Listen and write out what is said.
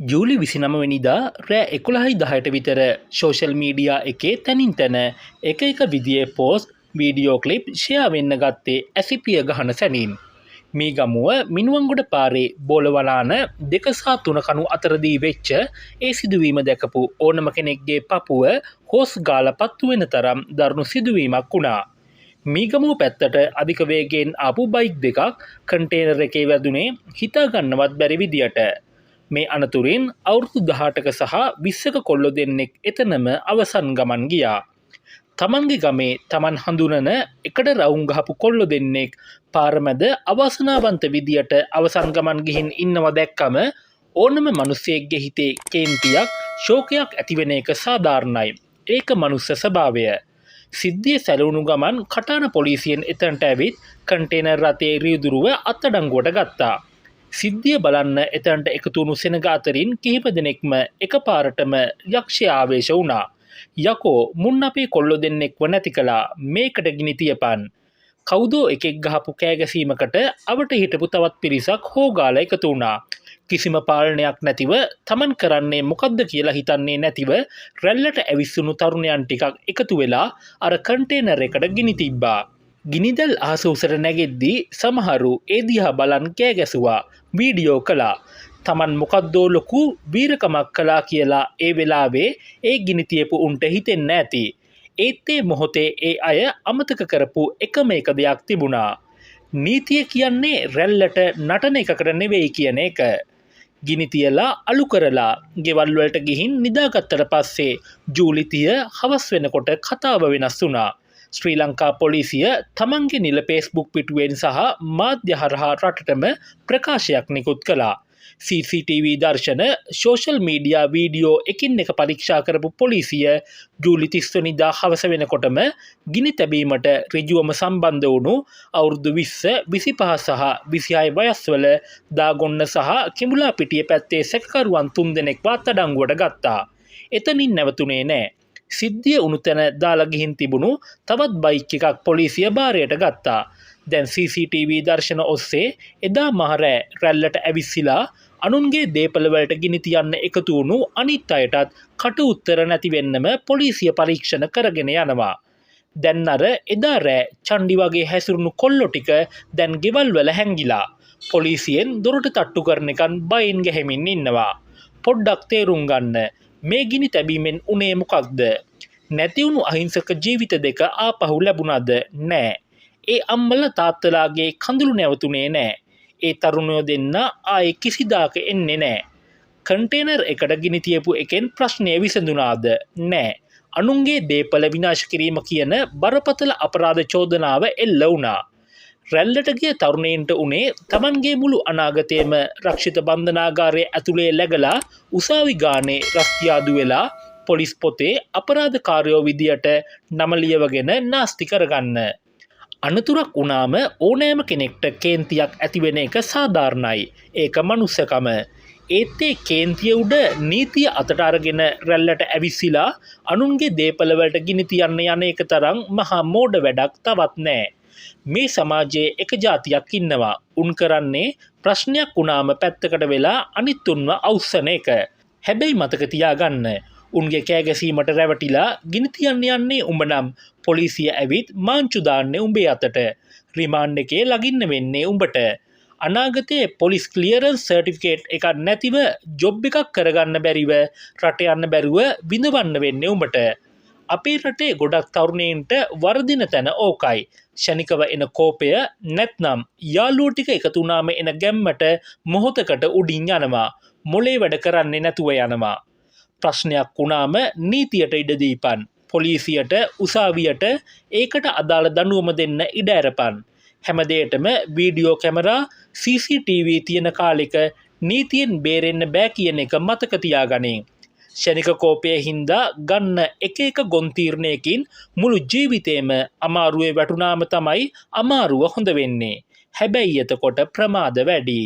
ජූලි 29 වෙනිදා රෑ 11:10ට විතර සෝෂල් මීඩියා එකේ තැනින් තැන එක එක විදියේ පෝස්ට්, වීඩියෝ ක්ලිප් ෂෙයා වෙන්න ගත්තේ ඇසිපිය ගහන සැනින්. මීගමුව මිනුවන්ගොඩ පාරේ බෝලවලාන 2 සහ 3 කණු අතරදී වෙච්ච ඒ සිදුවීම දැකපු ඕනම කෙනෙක්ගේ පපුව හෝස් ගාලා පත්තු වෙන තරම් දරුණු සිදුවීමක් වුණා. මීගමුව පැත්තට අධික වේගයෙන් ආපු බයික් දෙකක් කන්ටේනර් එකේ වැදුනේ හිතා ගන්නවත් බැරි විදියට. මේ අනතුරින් අවුරුදු 18ක සහ 20ක කොල්ලෝ දෙන්නෙක් එතනම අවසන් ගමන් ගියා. තමන්ගේ ගමේ තමන් හඳුනන එකට රවුම් ගහපු කොල්ලෝ දෙන්නෙක් පාර මැද අවාසනාවන්ත විදියට අවසන් ගමන් ගිහින් ඉන්නවා දැක්කම ඕනම මිනිස්සෙක්ගේ හිතේ කේන්තියක්, ශෝකයක් ඇතිවෙන එක සාධාරණයි. ඒක මනුස්ස ස්වභාවය. සිද්ධිය සැලවුණු ගමන් කටාන පොලිසියෙන් එතනට ඇවිත් කන්ටේනර් රථයේ රියදුරුව අත්අඩංගුවට ගත්තා. සිද්ධිය බලන්න එතනට එකතු වුණු සෙනඟ අතරින් කිහිප දෙනෙක්ම එකපාරටම යක්ෂ ආවේශ වුණා. යකෝ, මුන් අපේ කොල්ලො දෙන්නෙක්ව නැති කළා, මේකට ගිනි තියපන්. කවුදෝ එකෙක් ගහපු කෑගැසීමකට අවට හිටපු තවත් පිරිසක් හෝගාලා එකතු වුණා. කිසිම පාලනයක් නැතිව, තමන් කරන්නේ මොකද්ද කියලා හිතන්නේ නැතිව රැල්ලට ඇවිස්සුණු තරුණයන් ටිකක් එකතු වෙලා අර කන්ටේනර් එකට ගිනි තිබ්බා. ගිනිදැල් අහස උසට නැගෙද්දී සමහරු ඒ දිහා බලන් කෑ ගැසුවා, වීඩියෝ කළා. තමන් මොකද්දෝ ලොකු වීරකමක් කළා කියලා ඒ වෙලාවේ ඒ ගිනි තියපු උන්ට හිතෙන්න ඇති. ඒත් ඒ මොහොතේ ඒ අය අමතක කරපු එකම එක දෙයක් තිබුණා. නීතිය කියන්නේ රැල්ලට නටන එකකට නෙවෙයි කියන එක. ගිනි තියලා අලු කරලා ගෙවල් වලට ගිහින් නිදාගත්තට පස්සේ ජූලි 30 හවස් වෙනකොට කතාව වෙනස් වුණා. ශ්‍රී ලංකා පොලිසිය තමන්ගේ නිල ෆේස්බුක් පිටුවෙන් සහ මාධ්‍ය හරහා රටටම ප්‍රකාශයක් නිකුත් කළා. CCTV දර්ශන, සෝෂල් මීඩියා වීඩියෝ එකින් එක පරීක්ෂා කරපු පොලිසිය ජූලි 30 වෙනිදා හවස වෙනකොටම ගිනි තැබීමට ඍජුවම සම්බන්ධ වුණු අවුරුදු 20, 25 සහ 26 වයස්වල දාගොන්න සහ කිඹුලාපිටිය පැත්තේ සැකකරුවන් තුන්දෙනෙක්ව අත්අඩංගුවට ගත්තා. එතනින් නැවතුනේ නෑ. සිද්ධිය වුණු තැන දාලා ගිහින් තිබුණු තවත් බයික් එකක් පොලිසිය භාරයට ගත්තා. දැන් CCTV දර්ශන ඔස්සේ එදා මහරෑ රැල්ලට ඇවිස්සිලා අනුන්ගේ දේපළවලට ගිනි තියන්න එකතු වුණු අනිත් අයටත් කට උත්තර නැති වෙන්නම පොලිසිය පරීක්ෂණ කරගෙන යනවා. දැන් අර එදා රෑ චණ්ඩි වගේ හැසිරුණු කොල්ලො ටික දැන් ගෙවල් වල හැංගිලා පොලිසියෙන් දොරට තට්ටු කරනකන් බයෙන් ගැහෙමින් ඉන්නවා. පොඩ්ඩක් තේරුම් ගන්න, මේ ගිනි තැබීමෙන් උනේ මොකක්ද? නැති වුණු අහිංසක ජීවිත දෙක ආපහු ලැබුණාද? නෑ. ඒ අම්මලා තාත්තලාගේ කඳුළු නැවතුනේ නෑ. ඒ තරුණයෝ දෙන්න ආයේ කිසිදාක එන්නේ නෑ. කන්ටේනර් එකට ගිනි තියපු එකෙන් ප්‍රශ්නය විසඳුනාද? නෑ. අනුන්ගේ දේපල විනාශ කිරීම කියන බරපතල අපරාධ චෝදනාව එල්ල වුණා. රැල්ලට ගිය තරුණයින්ට උනේ තමන්ගේ මුළු අනාගතයම රක්ෂිත බන්ධනාගාරය ඇතුලේ läගලා උසාවි ගානේ රස්තියාදු වෙලා පොලිස් පොතේ අපරාධකාරයෝ විදියට නම ලියවගෙන නාස්ති කරගන්න. අනතුරක් වුණාම ඕනෑම කෙනෙක්ට කේන්තියක් ඇතිවෙන එක සාධාරණයි. ඒක මනුස්සකම. ඒත් ඒ කේන්තිය උඩ නීතිය අතට අරගෙන රැල්ලට ඇවිස්සිලා අනුන්ගේ දේපළවලට ගිනි තියන්න යන එක තරම් මහා මෝඩ වැඩක් තවත් නෑ. මේ සමාජයේ එක ජාතියක් ඉන්නවා. උන් කරන්නේ ප්‍රශ්නයක් වුණාම පැත්තකට වෙලා අනිත් උන්ව අවුස්සන එක. හැබැයි මතක තියාගන්න, උන්ගේ කෑ ගැසීමට රැවටිලා ගිනි තියන්න යන්නේ උඹ නම් පොලිසිය ඇවිත් මාංචු දාන්නේ උඹේ අතට. රිමාන්ඩ් එකේ ලගින්න වෙන්නේ උඹට. අනාගතයේ පොලිස් ක්ලියරන්ස් සර්ටිෆිකේට් එකක් නැතිව ජොබ් එකක් කරගන්න බැරිව, රට යන්න බැරුව විඳවන්න වෙන්නේ උඹට. අපේ රටේ ගොඩක් තරුණයින්ට වරදින තැන ඕකයි. ක්ෂණිකව එන කෝපය නැත්නම් යාළුවෝ ටික එකතු වුණාම එන ගැම්මට මොහොතකට උඩින් යනවා. මොලේ වැඩ කරන්නේ නැතුව යනවා. ප්‍රශ්නයක් වුණාම නීතියට ඉඩ දීපන්. පොලිසියට, උසාවියට ඒකට අදාළ දඬුවම දෙන්න ඉඩ ඇරපන්. හැම දෙයකටම වීඩියෝ කැමරා, CCTV තියෙන කාලෙක නීතියෙන් බේරෙන්න බෑ කියන එක මතක තියාගනින්. ක්ෂණික කෝපය හින්දා ගන්න එක එක ගොන් තීරණයකින් මුළු ජීවිතේම අමාරුවේ වැටුනාම තමයි අමාරුව හොඳ වෙන්නේ. හැබැයි එතකොට ප්‍රමාද වැඩි.